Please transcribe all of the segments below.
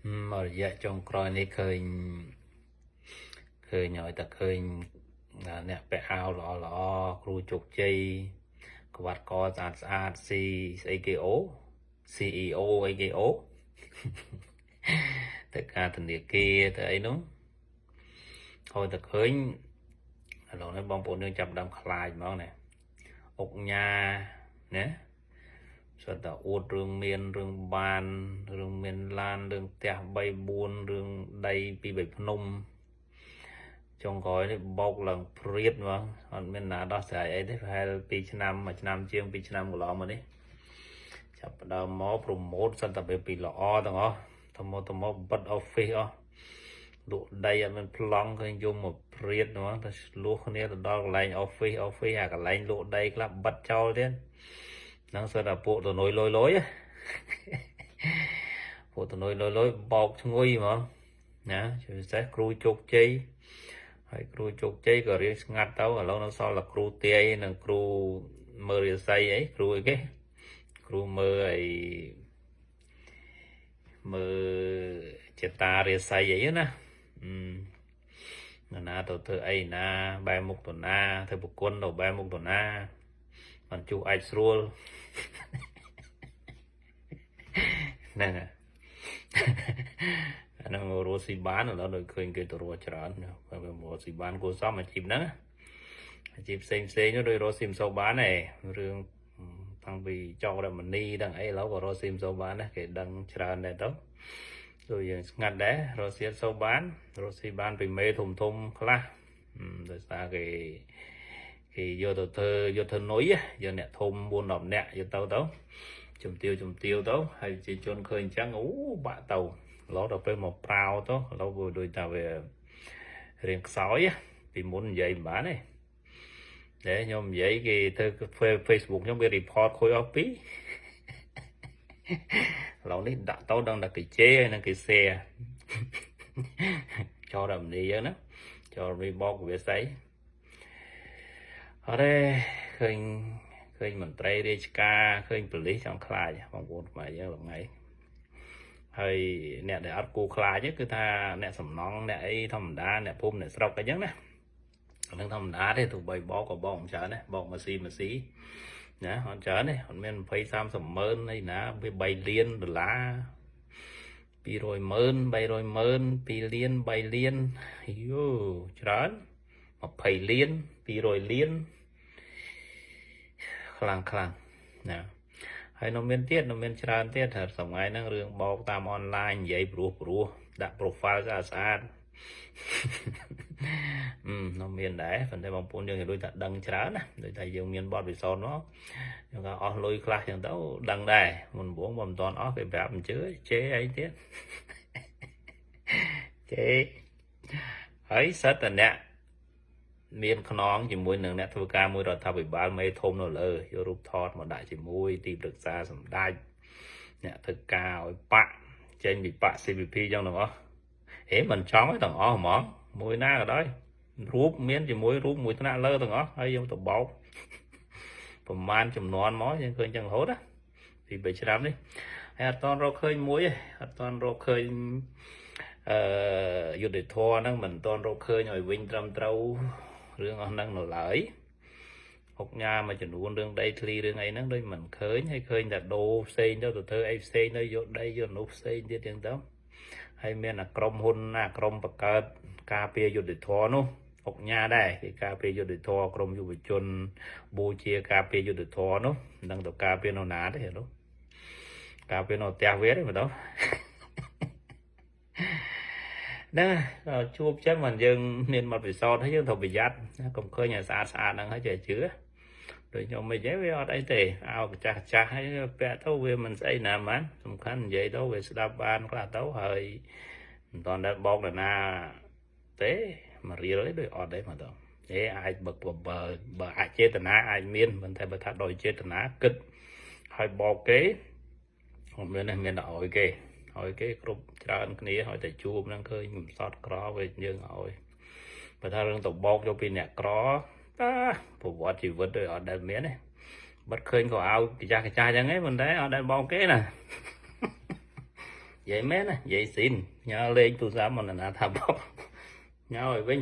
មករយៈចុងក្រោយនេះឃើញឃើញឲ្យតែឃើញអ្នកពាក់អាវល្អល្អគ្រូជោគជ័យក្បាត់កស្អាតស្អាតស៊ីស្អីគេអូ CEO អីគេអូទៅការធនាគារទៅអីនោះហើយតែឃើញឥឡូវនេះបងប្អូនយើងចាប់ដើមខ្លាចហ្មងណាអុកញ៉ាណាសុទ្ធតែអួតរឿងមានរឿងបានរឿងមានឡានរឿងផ្ទះ3 4រឿងដីពី3ភ្នំចុងក្រោយនេះបោកឡើងព្រាតហ្មងអត់មានណាដោះស្រាយអីទេប្រហែល2ឆ្នាំ1ឆ្នាំជាង2ឆ្នាំកន្លងមកនេះចាប់ផ្ដើមមក promote សិនតែពីល្អទាំងអស់ទៅមកទៅមកបិទ office អស់លក់ដីអត់មានប្លង់ឃើញយំមកព្រាតហ្មងទៅឆ្លោះគ្នាទៅដល់កន្លែង office office អាកន្លែងលក់ដីខ្លះបិទចោលទៀតហ្នឹងសិតតែពួកតនុយលយលយពួកតនុយលយលយបោកឈ្ងុយហ្មងណាជាពិសេសគ្រូជោគជ័យហើយគ្រូជោគជ័យក៏រៀងស្ងាត់ទៅឥឡូវនៅសល់តែគ្រូទាយនិងគ្រូមើលរាសីអីគ្រូអីគេគ្រូមើលអីមើលចេតារាសីអីណាអឺណាទៅធ្វើអីណាបែរមុខទៅណាធ្វើប្រគុណទៅបែរមុខទៅណាមិនជួសអាចស្រួលហ្នឹងអាហ្នឹងរស់ស៊ីបានឥឡូវដូចឃើញគេទៅរស់ច្រើនបើរស់ស៊ីបានគួរសមអាជីពហ្នឹងអាជីពផ្សេងផ្សេងនោះដូចរស់ស៊ីមិនសូវបានទេរឿងតាំងពីចောက်រមនីដល់អីឥឡូវក៏រស់ស៊ីមិនសូវបានដែរគេដឹងច្រើនដែរទៅដូចយើងស្ងាត់ដែររស់ស៊ីអត់សូវបានរស់ស៊ីបានពីមេធំធំខ្លះដោយសារគេគេយកទៅធ្វើយកធ្វើនុយយកអ្នកធំ4 10នាក់យកទៅទៅជំទាវជំទាវទៅហើយប្រជាជនឃើញអញ្ចឹងអូបាក់ទៅឡូវដល់ពេលមកប្រាវទៅឥឡូវវាដូចថាវារៀងខ្សោយពីមុននិយាយមិនបានទេតែខ្ញុំនិយាយគេធ្វើ Facebook ខ្ញុំវា report ខូចអស់ពីឥឡូវនេះដាក់ទៅដឹងតែគេជេរហើយនឹងគេ share ចោលដល់មនីអញ្ចឹងណាចោលវាបោកវាស្អីអត់ទេឃើញឃើញមន្ត្រីរាជការឃើញប៉ូលីសចង់ខ្លាចបងប្អូនខ្មែរយើងថ្ងៃហើយអ្នកដែលអត់គួរខ្លាចគឺថាអ្នកសំណង់អ្នកអីធម្មតាអ្នកភូមិអ្នកស្រុកអីចឹងណាអានឹងធម្មតាទេទោះបីបោកក៏បោកមិនច្រើនដែរបោកមកស៊ីមកស៊ីណាអត់ច្រើនទេអត់មាន20 30ម៉ឺនអីណាវា3លានដុល្លារ200ម៉ឺន300ម៉ឺន2លាន3លានយោច្រើន20លាន200លានខ្លាំងខ្លាំងណាហើយនៅមានទៀតនៅមានច្រើនទៀតថាសម័យហ្នឹងរឿងបោកតាមអនឡាញនិយាយព្រោះព្រោះដាក់ profile ស្អាតស្អាតអឺនៅមានដែរប៉ុន្តែបងប្អូនយើងដូចថាដឹងច្រើនណាដូចថាយើងមានបទពិសោធន៍មកយើងក៏អស់លុយខ្លះចឹងទៅដឹងដែរមុនបងបើមិនតាន់អស់គេប្រាប់មិនជឿជេរអីទៀតជេរហើយសិតតែអ្នកមានខ្នងជាមួយនឹងអ្នកធ្វើការមួយរដ្ឋាភិបាលមេធំនៅលើយករូបថតមកដាក់ជាមួយទីប្រឹក្សាសម្ដេចអ្នកធ្វើការឲ្យបាក់ចេញពីបាក់ CPP ចឹងទាំងអស់ហេមិនចង់ទេទាំងអស់ហ្មងមួយណាក៏ដោយរូបមានជាមួយរូបមួយថ្នាក់លើទាំងអស់ហើយយើងទៅបោកប្រហែលចំនួនមកយើងឃើញចឹងរហូតណាពី3ឆ្នាំនេះហើយអត់តន់រកឃើញមួយទេអត់តន់រកឃើញអឺយុទ្ធធរហ្នឹងមិនតន់រកឃើញឲ្យវិញត្រឹមត្រូវរឿងអស់ហ្នឹងនៅឡើយហុកញ៉ាមួយចំនួនរឿងដីធ្លីរឿងអីហ្នឹងដូចមិនឃើញហើយឃើញតែដូរផ្សេងទៅទៅធ្វើអីផ្សេងទៅយកដីយកនោះផ្សេងទៀតចឹងទៅហើយមានអាក្រុមហ៊ុនណាក្រុមបង្កើតការពារយុទ្ធធរនោះហុកញ៉ាដែរគេការពារយុទ្ធធរក្រមយុវជនបូជាការពារយុទ្ធធរនោះមិនដឹងទៅការពារនៅណាទេនោះការពារនៅផ្ទះវាទេមើលទៅណាជួបចឹងមិនយើងមានបទពិសោធន៍ហើយយើងត្រូវប្រយ័ត្នកុំឃើញឲ្យស្អាតស្អាតហ្នឹងហើយចេះជឿដូចខ្ញុំមិនទេវាអត់អីទេអោកាស់ចាស់ហើយពាក់ទៅវាមិនស្អីណាបានសំខាន់និយាយទៅវាស្ដាប់បានខ្លះទៅហើយមិនតន់ដែលបោកដល់ណាទេមករៀលទេដូចអត់ទេមកទៅទេអាចបើបើបើអាចចេតនាអាចមានប៉ុន្តែបើថាដោយចេតនាគិតហើយបោកគេអត់មានទេមានតែឲ្យគេឲ្យគេគ្រប់ច្រើនគ្នាឲ្យតែជួបហ្នឹងឃើញកំសត់ក្រវាយើងឲ្យបើថារឿងទៅបោកយកពីអ្នកក្រតាប្រវត្តិជីវិតដូចអត់ដែលមានទេបាត់ឃើញក៏ឲ្យកាចាស់កាចាស់ចឹងឯងប៉ុន្តែអត់ដែលបោកគេណា និយាយមែនណានិយាយស៊ីនញើលេខទូរស័ព្ទមកណាថាបបញើឲ្យវិញ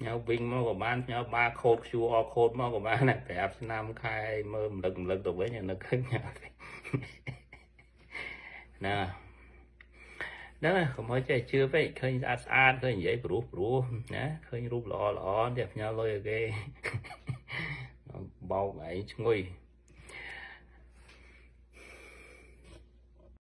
ញើវិញមកក៏បានញើបាខូត QR code មកក៏បានដែរប្រាប់ឆ្នាំខែមើលរំលឹករំលឹកទៅវិញនឹកឃើញញើវិញណាហ្នឹងហើយកុំឲ្យចេះជឿពេកឃើញស្អាតស្អាតឃើញនិយាយព្រោះព្រោះណាឃើញរូបល្អល្អតែផ្ញើលុយឲ្យគេបោកឯងឈ្ងុយ។